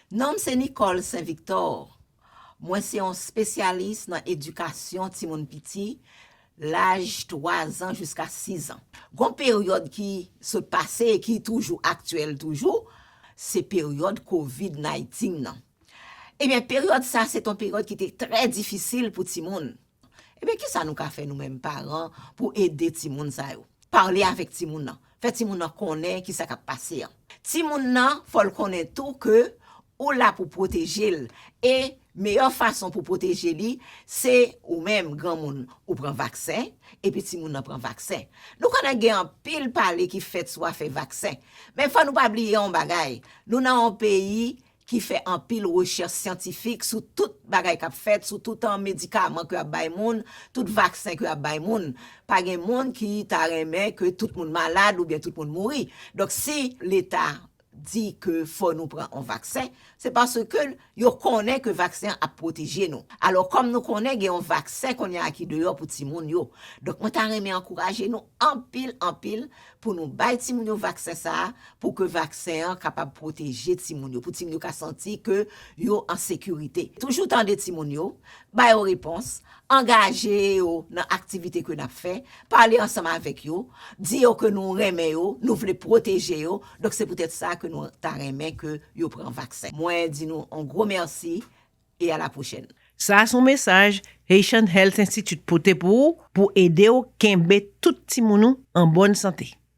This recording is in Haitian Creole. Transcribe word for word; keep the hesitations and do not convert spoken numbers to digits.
Non m se Nicole Saint Victor. Mwen se yon espesyalis nan edikasyon timoun piti, laj twa zan jiska sis zan. Gon peryòd ki sot pase e ki toujou aktyèl toujou, se peryòd kovid naytin nan. Ebyen, peryòd sa se t on peryòd ki te trè difisil pou timoun. Ebyen, kisa nou ka fè nou menm paran pou ede timoun sa yo? Pale avèk timoun nan. Fè timoun nan konnen kisa k ap pase an. Timoun nan, fò l konnen tou ke ou la pou pwoteje l. E meyè fason pou pwoteje li, se ou menm, granmoun, ou pran vaksen, epi timoun nan pran vaksen. Nou konnen gen anpil pale ki fèt sou afè vaksen. Men fò nou pa bliye yon bagay. Nou nan yon peyi ki fè anpil rechèch syantifik sou tout bagay k ap fèt, sou tout an medikaman ke y ap bay moun, tout vaksen ke y ap bay moun. Pa gen moun ki ta renmen ke tout moun malad oubyen tout moun mouri. Donk, si Leta di ke fò nou pran yon vaksen, se paske yo konnen ke vaksen an ap pwoteje nou. Alò, kòm nou konnen gen yon vaksen kounye a ki deyò pou timoun yo. Donk, mwen ta renmen ankouraje nou anpil, anpil pou nou bay timoun yo vaksen sa a, pou ke vaksen an kapab pwoteje timoun yo, pou timoun yo ka santi ke yo an sekirite. Toujou tande timoun yo, ba yo repons, angaje yo nan aktivite ke n ap fè, pale ansanm avèk yo, di yo ke nou renmen yo, nou vle pwoteje yo, donk se poutèt sa ke nou ta renmen ke yo pran vaksen. Mwen di nou yon gwo mèsi e a la pwochèn. Sa a se yon mesaj Haitian Health Institute pote pou ou, pou ede w kenbe tout timoun ou an bòn sante.